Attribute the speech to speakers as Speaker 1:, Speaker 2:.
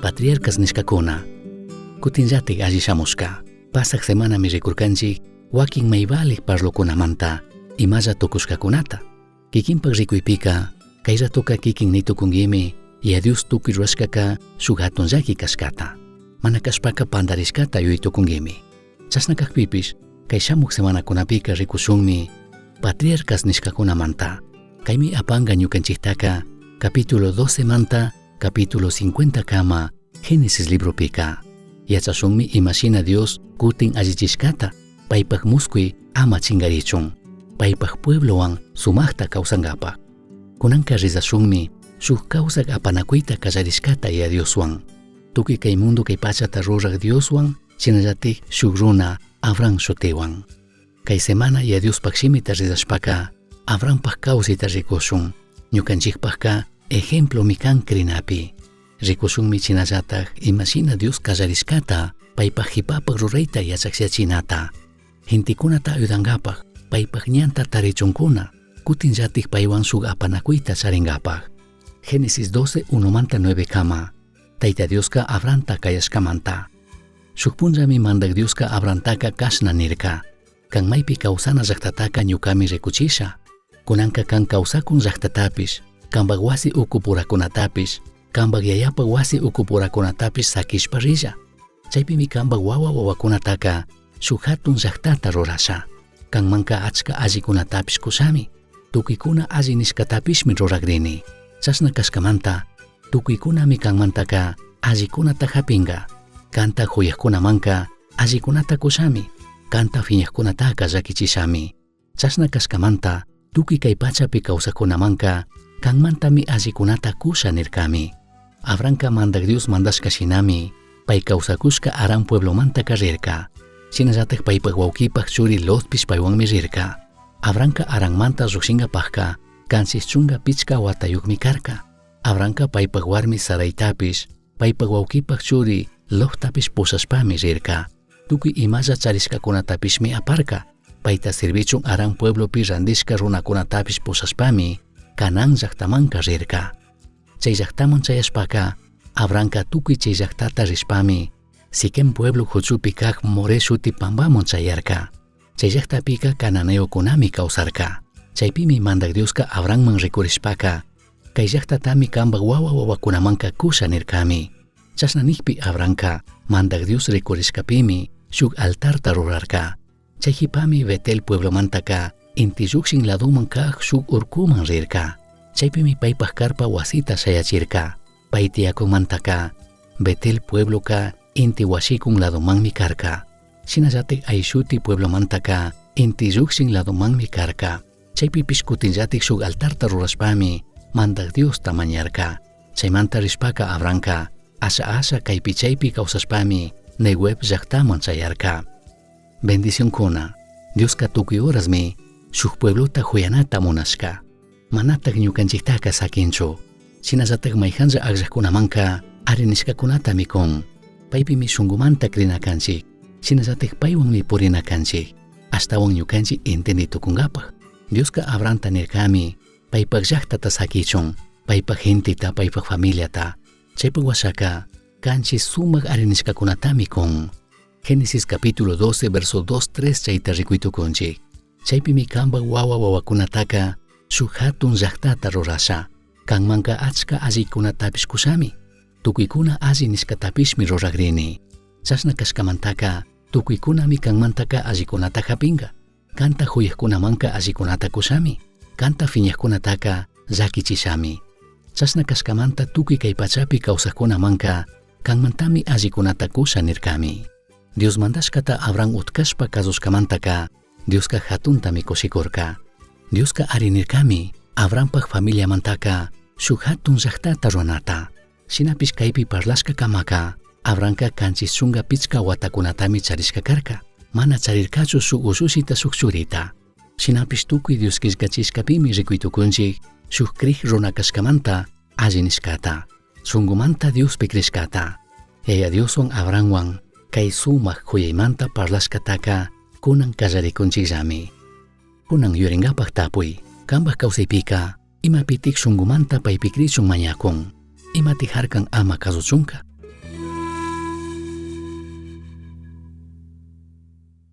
Speaker 1: Patriarcas nishcacuna. Cutinllatik alli shamushca. Pasaj semanami rikurkanchik wakin may valik parlokunamanta imalla tukushkakunata. Kikinpak rikuypika kay ratoka kikin nitukunkimi Yaya Dios tukuy rurashkaka shuk hatun llaki kashkata. Mana kashpaka pandarishkata yuyaytukunkimi. Chashna kakpipish kay shamuk semanakunapika rikushunmi patriarcas nishkakunamanta. Kaymi apanka ñukanchiktaka capítulo 12 manta capítulo 50 kama Génesis libropika. Yachashunmi imashina Dios kutin allichishkata paypak muskuy ama chingarichun, paypak pueblowan sumakta kawsankapak. Kunanka rizashunmi shuk kawsak apanakuyta kallarishkata Yaya Dioswan. Tukuy kay mundo kay pachata rurak Dioswan, shinallatik shuk runa Abraham shutiwan. Kay semana Yaya Diospak shimita rizashpaka Abrahampak kawsayta rikushun. Ñukanchikpakka ejemplomi kan krinapi. Rikushunmi shinallatak imashina Dios kallarishkata paypak jipapak rurayta yachakyachinata. Gentekunata ayudankapak paypak ñanta tarichunkuna, kutinllatik paywan shuk apanakuyta charinkapak. Génesis 12, 1 manta 9 kama. Tayta Dioska Abrahamta kayashkamanta. Shuk punllami Mandak Dioska Abrahamtaka kashna nirka. Kan maypi kawsana llaktataka ñukami rikuchisha. Kunanka kan kawsakun llaktatapish, kanpak wasi ukupurakunatapish, kanpak yayapak wasi ukupurakunatapish sakishpa rilla. Chaypimi kanpak wawa wawakunataka shuk hatun llaktata rurasha. Kanmanka achka allikunatapish kushami. Tukuykuna alli nishkatapishmi rurakrini. Chashna kashkamanta tukuykunami kanmantaka allikunata hapinka. Kanta huyakkunamanka allikunata kushami. Kanta phiñakkunataka llakichishami. Chashna kashkamanta tukuy kay pachapi kawsakkunamanka kanmantami allikunata kusha nirkami. Abrahamka Mandak Dios mandashka shinami pay kawsakushka Aram pueblomantaka rirka. Shinallatak paypak wawkipak churi Lotpish paywanmi rirka. Abrahamka Aranmanta llukshinkapakka 75 watayukmi karka. Abrahamka paypak warmi Saraitapish, paypak wawkipak churi Lottapish pushashpami rirka. Tukuy imalla charishkakunatapishmi aparka. Payta sirvichun Aram pueblopi randishka runakunatapish pushashpami Canaán llaktamanka rirka. Chay llaktaman chayashpaka Abrahamka tukuy chay llaktata rishpami Siquem pueblo huchupi kak More shuti pampaman chayarka. Chay llaktapika cananeokunami kawsarka. Chaypimi Mandak Dioska Abrahamman rikurishpaka kay llaktatami kanpak wawa wawakunamanka kusha nirkami. Chashna nikpi Abrahamka Mandak Dios rikurishkapimi shuk altarta rurarka. Chay jipami Betel pueblomantaka inti llukshin ladoman kak shuk urkuman rirka. Chaypimi paypak karpa wasita shayachirka. Pay tiyakunmantaka Betel puebloka inti washikun ladomanmi karka. Shinallatik Hai shuti pueblomantaka inti llukshin ladomanmi karka. Chaypipish kutinllatik shuk altarta rurashpami Mandak Diosta mañarka. Chaymanta rishpaka Abrahamka asha asha kaypi chaypi kawsashpami Neguev llaktaman chayarka. Bendicionkuna. Dioska tukuy horasmi shuk pueblota huyanata munashka. Manatak ñukanchiktaka sakinchu. Shinallatak mayhanlla akllakkunamanka ari nishkakunatami kun. Paypimi shunkumanta krina kanchik. Shinallatak paywanmi purina kanchik. Ashtawan ñukanchik entendi tukunkapak. Dioska Abrahamta nirkami paypak llaktata sakichun, paypak genteta, paypak familiata. Chaypak washaka kanchis sumak ari nishkakunatami kun. Génesis capítulo 12, verso 2, 3 chayta rikuytukunchik. Chaypimi kanpak wawa wawakunataka shuk hatun llaktata rurasha. Kanmanka achka allikunatapish kushami. Tukuykuna alli nishkatapishmi rurakrini. Chashna kashkamantaka tukuykunami kanmantaka allikunata hapinka. Kanta huyakkunamanka allikunata kushami. Kanta phiñakkunataka llakichishami. Chashna kashkamanta tukuy kay pachapi kawsakkunamanka kanmantami allikunata kusha nirkami. Dios mandashkata Abraham utkashpa kasushkamantaka Dioska hatuntami kushikurka. Dioska ari nirkami Abrahampak familiamantaka shuk hatun llaktata ruranata. Shinapish kaypi parlashka kamaka Abrahamka 75 watakunatami charishka karka. Mana charirkachu shuk ushushita shuk churita. Shinapish tukuy Dios killkachishkapimi rikuytukunchik shuk krik runa kashkamanta alli nishkata. Shunkumanta Diospi krishkata. Yaya Dioswan Abrahamwan kay sumak kuyaymanta parlashkataka kunan kallarikunchikllami. Kunan yurinkapak tapuy, kanpak kawsaypika imapitik shunkumanta paypi krichun mañakun. Imatik harkan ama kasuchunka.